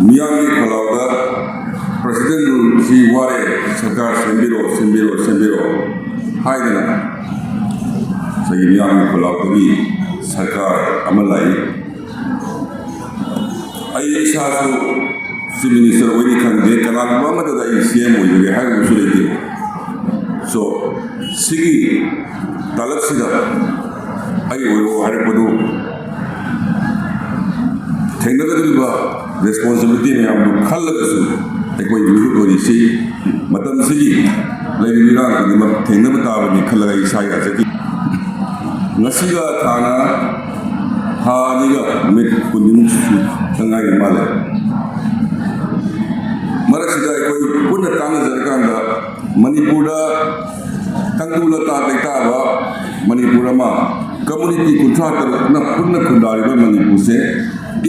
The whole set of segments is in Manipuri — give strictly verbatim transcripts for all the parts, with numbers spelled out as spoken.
ꯃꯤꯌꯥꯝꯒꯤ ꯈꯣꯜꯂꯥꯎꯗ "President Rule ꯁꯤ ꯋꯥꯔꯦ, ꯁꯔꯀꯥꯔ ꯁꯦꯝꯕꯤꯔꯣ, ꯁꯦꯝꯕꯤꯔꯣ, ꯁꯦꯝꯕꯤꯔꯣ" ꯍꯥꯏꯗꯅ ꯉꯁꯥꯏꯒꯤ ꯃꯤꯌꯥꯝꯒꯤ ꯈꯣꯜꯂꯥꯎꯗꯒꯤ ꯁꯔꯀꯥꯔ ꯑꯃ ꯂꯥꯛꯏ꯫ ꯑꯩ ꯏꯁꯥꯁꯨ Chief Minister ꯑꯣꯏꯅꯤ ꯈꯪꯗꯦ, ꯀꯅꯥꯒꯨꯝꯕ ꯑꯃꯠꯇꯗ ꯑꯩ C M ꯑꯣꯏꯖꯒꯦ ꯍꯥꯏꯕꯁꯨ ꯂꯩꯇꯦ꯫ So, ꯁꯤꯒꯤ ꯇꯥꯂꯛꯁꯤꯗ ꯑꯩ ꯑꯣꯏꯔꯣ ꯍꯥꯏꯔꯛꯄꯗꯨ ꯊꯦꯡꯅꯒꯗꯧꯔꯤꯕ responsibility ꯃꯌꯥꯝꯗꯨ ꯈꯜꯂꯒꯁꯨ ꯑꯩꯈꯣꯏ ꯃꯤꯍꯨꯠ ꯑꯣꯏꯔꯤꯁꯤ ꯃꯇꯝꯁꯤꯒꯤ ꯂꯩꯔꯤꯕ ꯏꯔꯥꯡ ꯈꯨꯗꯤꯡꯃꯛ ꯊꯦꯡꯅꯕ ꯇꯥꯕꯅꯤ ꯈꯜꯂꯒ ꯑꯩ ꯏꯁꯥ ꯌꯥꯖꯈꯤ꯫ ꯉꯁꯤꯒ ꯊꯥꯅ ꯊꯥ ꯑꯅꯤꯒ ꯅꯨꯃꯤꯠ ꯀꯨꯟꯅꯤꯃꯨꯛ ꯁꯨꯗ ꯉꯥꯏꯔꯤ ꯃꯥꯜꯂꯦ꯫ ꯃꯔꯛꯁꯤꯗ ꯑꯩꯈꯣꯏ ꯄꯨꯟꯅ ꯇꯥꯟꯅꯖꯔꯀꯥꯟꯗ ꯃꯅꯤꯄꯨꯔꯗ ꯇꯪꯗꯨ ꯂꯇꯥ ꯂꯩꯇꯥꯕ ꯃꯅꯤꯄꯨꯔ ꯑꯃ, community ꯀꯨꯟꯊ꯭ꯔꯥ ꯇꯔꯨꯛꯅ ꯄꯨꯟꯅ ꯈꯨꯟꯗꯥꯔꯤꯕ ꯃꯅꯤꯄꯨꯔꯁꯦ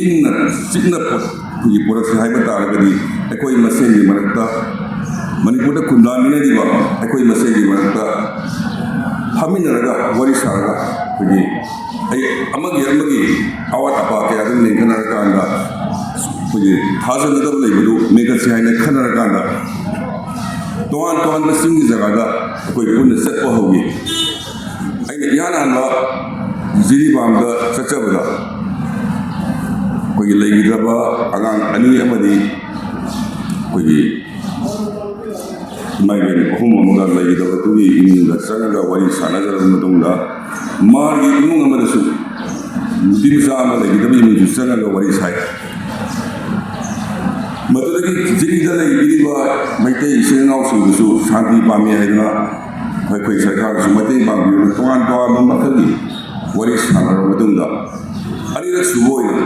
ꯏꯪꯅ ꯆꯤꯛꯅ ꯄꯣ-, ꯑꯩꯈꯣꯏꯒꯤ ꯄꯣꯔꯛꯁꯦ ꯍꯥꯏꯕ ꯇꯥꯔꯒꯗꯤ, ꯑꯩꯈꯣꯏ ꯃꯁꯦꯟꯒꯤ ꯃꯔꯛꯇ, ꯃꯅꯤꯄꯨꯔꯗ ꯈꯨꯟꯗꯥꯃꯤꯟꯅꯔꯤꯕ ꯑꯩꯈꯣꯏ ꯃꯁꯦꯟꯒꯤ ꯃꯔꯛꯇ ꯐꯝꯃꯤꯟꯅꯔꯒ ꯋꯥꯔꯤ ꯁꯥꯔꯒ, ꯑꯩꯈꯣꯏꯒꯤ, ꯑꯩ, ꯑꯃꯒꯤ ꯑꯃꯒꯤ ꯑꯋꯥꯠ ꯑꯄꯥ ꯀꯌꯥꯗꯨ ꯃꯦꯟꯈꯠꯅꯔꯀꯥꯟꯗ, ꯑꯩꯈꯣꯏꯒꯤ ꯊꯥꯖꯅꯗꯕ ꯂꯩꯕꯗꯨ ꯃꯦꯟꯈꯠꯁꯤ ꯍꯥꯏꯅ ꯈꯟꯅꯔꯀꯥꯟꯗ, ꯇꯣꯉꯥꯟ ꯇꯣꯉꯥꯟꯕ ꯆꯤꯡꯒꯤ ꯖꯒꯥꯗ ꯑꯩꯈꯣꯏ ꯄꯨꯟꯅ ꯆꯠꯄ ꯍꯧꯏ꯫ ꯑꯩꯅ ꯏꯍꯥꯟ ꯍꯥꯟꯕ ꯖꯤꯔꯤꯕꯥꯝꯗ ꯆꯠꯆꯕꯗ, ꯑꯩꯈꯣꯏꯒꯤ ꯂꯩꯈꯤꯗ꯭ꯔꯕ ꯑꯉꯥꯡ ꯑꯅꯤ ꯑꯃꯗꯤ ꯑꯩꯈꯣꯏꯒꯤ ꯏꯃꯥ ꯏꯕꯦꯟ ꯑꯍꯨꯝ ꯑꯃꯒ ꯂꯩꯈꯤꯗꯕꯗꯨꯒꯤ ꯏꯃꯨꯡꯗ ꯆꯪꯉꯒ ꯋꯥꯔꯤ ꯁꯥꯟꯅꯖꯔꯕ ꯃꯇꯨꯡꯗ, ꯃꯥꯒꯤ ꯏꯃꯨꯡ ꯑꯃꯗꯁꯨ ꯅꯨꯄꯤ ꯃꯆꯥ ꯑꯃ ꯂꯩꯈꯤꯗꯕ ꯏꯃꯨꯡꯁꯨ ꯆꯪꯉꯒ ꯋꯥꯔꯤ ꯁꯥꯏ꯫ ꯃꯗꯨꯗꯒꯤ ꯖꯤꯔꯤꯗ ꯂꯩꯕꯤꯔꯤꯕ ꯃꯩꯇꯩ ꯏꯆꯤꯜ ꯏꯅꯥꯎꯁꯤꯡꯗꯨꯁꯨ ꯁꯥꯟꯇꯤ ꯄꯥꯝꯃꯤ ꯍꯥꯏꯗꯨꯅ ꯑꯩꯈꯣꯏ ꯁꯔꯀꯥꯔꯅꯁꯨ ꯃꯇꯦꯡ ꯄꯥꯡꯕꯤꯗꯨꯅ ꯇꯣꯉꯥꯟ ꯇꯣꯉꯥꯟꯕ ꯃꯈꯜꯒꯤ ꯋꯥꯔꯤ ꯁꯥꯟꯅꯔꯕ ꯃꯇꯨꯡꯗ, ꯑꯅꯤꯔꯛ ꯁꯨꯕ ꯑꯣꯏꯅ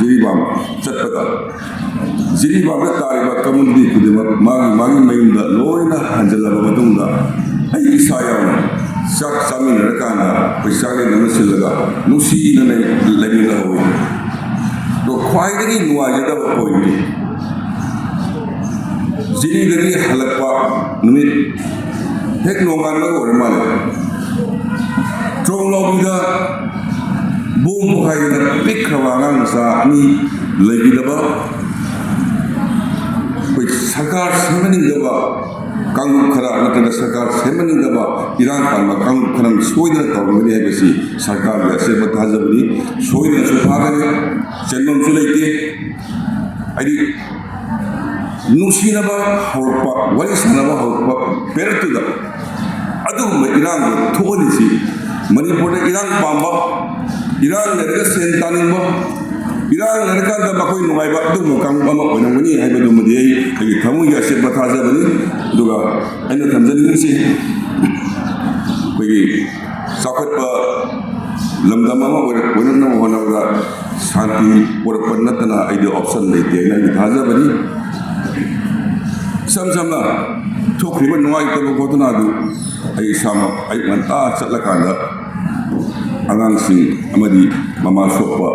ꯖꯤꯔꯤꯕꯥꯝ ꯆꯠꯄꯗ, ꯖꯤꯔꯤꯕꯥꯝꯗ ꯇꯥꯔꯤꯕ community ꯈꯨꯗꯤꯡꯃꯛ ꯃꯥꯒꯤ ꯃꯥꯒꯤ ꯃꯌꯨꯝꯗ ꯂꯣꯏꯅ ꯍꯟꯖꯤꯜꯂꯕ ꯃꯇꯨꯡꯗ, ꯑꯩ ꯏꯁꯥ ꯌꯥꯎꯅ ꯆꯥꯛ ꯆꯥꯃꯤꯟꯅꯔꯀꯥꯟꯗ ꯑꯩꯈꯣꯏ ꯆꯥꯛꯂꯦꯟ ꯑꯃ ꯁꯤꯜꯂꯒ ꯅꯨꯡꯁꯤꯅ ꯂꯩ-, ꯂꯩꯃꯤꯟꯅꯍꯧꯏ꯫ ꯑꯗꯣ ꯈ꯭ꯋꯥꯏꯗꯒꯤ ꯅꯨꯡꯉꯥꯏꯖꯗꯕ point ꯇꯤ, ꯖꯤꯔꯤꯗꯒꯤ ꯍꯜꯂꯛꯄ ꯅꯨꯃꯤꯠ ꯍꯦꯛ ꯅꯣꯡꯉꯥꯟꯕꯒ ꯑꯣꯏꯔ ꯃꯥꯜꯂꯦ, ꯇ꯭ꯔꯣꯡ ꯂꯥꯎꯕꯤꯗ ꯕꯣꯝ ꯄꯣꯈꯥꯏꯗꯅ ꯄꯤꯛꯈ꯭ꯔꯕ ꯑꯉꯥꯡ ꯃꯆꯥ ꯑꯅꯤ ꯂꯩꯈꯤꯗꯕ, ꯁꯔꯀꯥꯔ ꯁꯦꯝꯍꯟꯅꯤꯡꯗꯕ ꯀꯥꯡꯂꯨꯞ ꯈꯔ ꯅꯠꯇ꯭ꯔꯒ ꯁꯔꯀꯥꯔ ꯁꯦꯝꯍꯟꯅꯤꯡꯗꯕ ꯏꯔꯥꯡ ꯄꯥꯟꯕ ꯀꯥꯡꯂꯨꯞ ꯈꯔꯅ ꯁꯣꯏꯗꯅ ꯇꯧꯔꯝꯒꯅꯤ ꯍꯥꯏꯕꯁꯤ ꯁꯔꯀꯥꯔꯒꯤ ꯑꯆꯦꯠꯄ ꯊꯥꯖꯕꯅꯤ꯫ ꯁꯣꯏꯗꯅꯁꯨ ꯐꯥꯒꯅꯤ, ꯆꯦꯟꯐꯝꯁꯨ ꯂꯩꯇꯦ꯫ ꯍꯥꯏꯗꯤ ꯅꯨꯡꯁꯤꯅꯕ ꯍꯧꯔꯛꯄ, ꯋꯥꯔꯤ ꯁꯥꯟꯅꯕ ꯍꯧꯔꯛꯄ ꯄꯦꯔꯠꯇꯨꯗ ꯑꯗꯨꯒꯨꯝꯕ ꯏꯔꯥꯡꯗꯣ ꯊꯣꯛꯍꯜꯂꯤꯁꯤ ꯃꯅꯤꯄꯨꯔꯗ ꯏꯔꯥꯡ ꯄꯥꯝꯕ, ꯏꯔꯥꯡ ꯂꯩꯔꯒ ꯁꯦꯟ ꯇꯥꯅꯤꯡꯕ, ꯏꯔꯥꯡ ꯂꯩꯔꯀꯥꯟꯗ ꯃꯈꯣꯏ ꯅꯨꯡꯉꯥꯏꯕ ꯑꯗꯨꯒꯨꯝꯕ ꯀꯥꯡꯂꯨꯞ ꯑꯃ ꯑꯣꯏꯔꯝꯒꯅꯤ ꯍꯥꯏꯕꯗꯨꯃꯗꯤ ꯑꯩ ꯑꯩꯒꯤ ꯊꯃꯣꯏꯒꯤ ꯑꯆꯦꯠꯄ ꯊꯥꯖꯕꯅꯤ꯫ ꯑꯗꯨꯒ ꯑꯩꯅ ꯊꯝꯖꯅꯤꯡꯉꯤꯁꯤ, ꯑꯩꯈꯣꯏꯒꯤ ꯆꯥꯎꯈꯠꯄ ꯂꯝꯗꯝ ꯑꯃ ꯑꯣꯏꯔꯛ-, ꯑꯣꯏꯔꯛꯅꯕ ꯍꯣꯠꯅꯕꯗ ꯁꯥꯟꯇꯤ ꯄꯨꯔꯛꯄ ꯅꯠꯇꯅ ꯑꯩꯗꯤ option ꯂꯩꯇꯦ ꯍꯥꯏꯅ ꯑꯩꯗꯤ ꯊꯥꯖꯕꯅꯤ꯫ ꯏꯁꯝ ꯁꯝꯅ ꯊꯣꯛꯈ꯭ꯔꯤꯕ ꯅꯨꯡꯉꯥꯏꯇꯕ ꯒꯣꯊꯅꯥꯗꯨ ꯑꯩ ꯏꯁꯥꯃꯛ ꯑꯌꯨꯛ ꯉꯟꯇꯥ ꯆꯠꯂꯀꯥꯟꯗ ꯑꯉꯥꯡꯁꯤꯡ ꯑꯃꯗꯤ ꯃꯃꯥ ꯁꯣꯛꯄ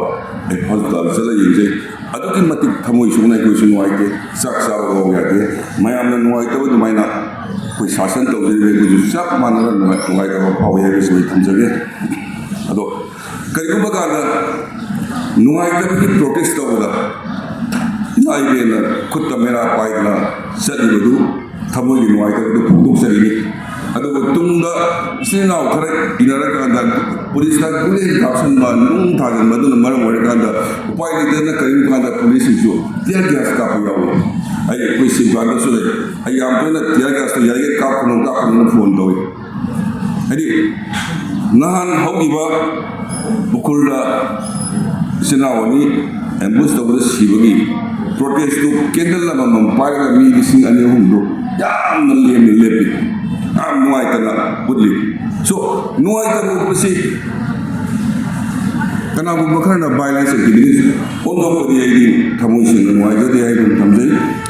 ꯑꯩ ꯍꯣꯁꯄꯤꯇꯥꯜꯗ ꯆꯠꯂ ꯌꯦꯡꯖꯩ꯫ ꯑꯗꯨꯛꯀꯤ ꯃꯇꯤꯛ ꯊꯃꯣꯏ ꯁꯣꯛꯅ ꯑꯩꯈꯣꯏꯁꯨ ꯅꯨꯡꯉꯥꯏꯇꯦ꯫ ꯆꯥꯛ ꯆꯥꯕ ꯐꯥꯎ ꯌꯥꯗꯦ꯫ ꯃꯌꯥꯝꯅ ꯅꯨꯡꯉꯥꯏꯇꯕ ꯑꯗꯨꯃꯥꯏꯅ ꯑꯩꯈꯣꯏ ꯁꯥꯁꯟ ꯇꯧꯖꯔꯤꯕ ꯑꯩꯈꯣꯏꯁꯨ ꯆꯞ ꯃꯥꯟꯅꯅ ꯅꯨꯡꯉꯥꯏ-, ꯅꯨꯡꯉꯥꯏꯇꯕ ꯐꯥꯎꯏ ꯍꯥꯏꯕꯁꯤ ꯑꯩ ꯊꯝꯖꯒꯦ꯫ ꯑꯗꯣ ꯀꯔꯤꯒꯨꯝꯕ ꯀꯥꯟꯗ ꯅꯨꯡꯉꯥꯏꯇꯕꯒꯤ protest ꯇꯧꯕꯗ ꯏꯃꯥ ꯏꯕꯦꯟꯅ ꯈꯨꯠꯇ ꯃꯦꯔꯥ ꯄꯥꯏꯗꯅ ꯆꯠꯂꯤꯕꯗꯨ ꯊꯃꯣꯏꯒꯤ ꯅꯨꯡꯉꯥꯏꯇꯕꯗꯨ ꯐꯣꯡꯗꯣꯛꯆꯔꯤꯅꯤ꯫ ꯑꯗꯨꯕꯨ ꯇꯨꯡꯗ ꯏꯆꯤꯜ ꯏꯅꯥꯎ ꯈꯔ ꯏꯟꯅꯔꯀꯥꯟꯗ ꯄꯨꯂꯤꯁꯇ ꯒꯨꯂꯤ ꯀꯥꯞꯁꯤꯟꯕ, ꯅꯨꯡ ꯊꯥꯖꯤꯟꯕ ꯑꯗꯨꯅ ꯃꯔꯝ ꯑꯣꯏꯔꯀꯥꯟꯗ ꯎꯄꯥꯏ ꯂꯩꯇꯗꯅ ꯀꯔꯤꯒꯨꯝꯕ ꯀꯥꯟꯗ ꯄꯨꯂꯤꯁꯁꯤꯡꯁꯨ tear gas ꯀꯥꯞꯄ ꯌꯥꯎꯏ꯫ ꯑꯩ ꯑꯩꯈꯣꯏ ꯁꯤꯕꯀꯥꯟꯗꯁꯨ ꯂꯩ꯫ ꯑꯩ ꯌꯥꯝ ꯇꯣꯏꯅ tear gas ꯇꯣ ꯌꯥꯔꯤꯈꯩ ꯀꯥꯞꯀꯅꯨ, ꯀꯥꯞꯀꯅꯨꯅ phone ꯇꯧꯏ꯫ ꯍꯥꯏꯗꯤ ꯅꯍꯥꯟ ꯍꯧꯈꯤꯕ ꯎꯈ꯭ꯔꯨꯜꯗ ꯏꯆꯤꯟ ꯏꯅꯥꯎ ꯑꯅꯤ ambush ꯇꯧꯕꯗ ꯁꯤꯕꯒꯤ protest ꯇꯨ candle ꯑꯃꯃꯝ ꯄꯥꯏꯔꯒ ꯃꯤ ꯂꯤꯁꯤꯡ ꯑꯅꯤ ꯑꯍꯨꯝꯗꯨ ꯌꯥꯝꯅ ꯂꯦꯝꯅ ꯂꯦꯞꯄꯤ, ꯌꯥꯝ ꯅꯨꯡꯉꯥꯏꯇꯅ ꯎꯠꯂꯤ꯫ So, ꯅꯨꯡꯉꯥꯏꯇꯕ ꯎꯠꯄꯁꯤ ꯀꯅꯥꯒꯨꯝꯕ ꯈꯔꯅ violence activity ꯑꯣꯟꯊꯣꯛꯄꯗꯤ ꯑꯩꯗꯤ ꯊꯃꯣꯏ ꯁꯦꯡꯅ ꯅꯨꯡꯉꯥꯏꯖꯗꯦ ꯍꯥꯏꯗꯨꯅ ꯊꯝꯖꯩ꯫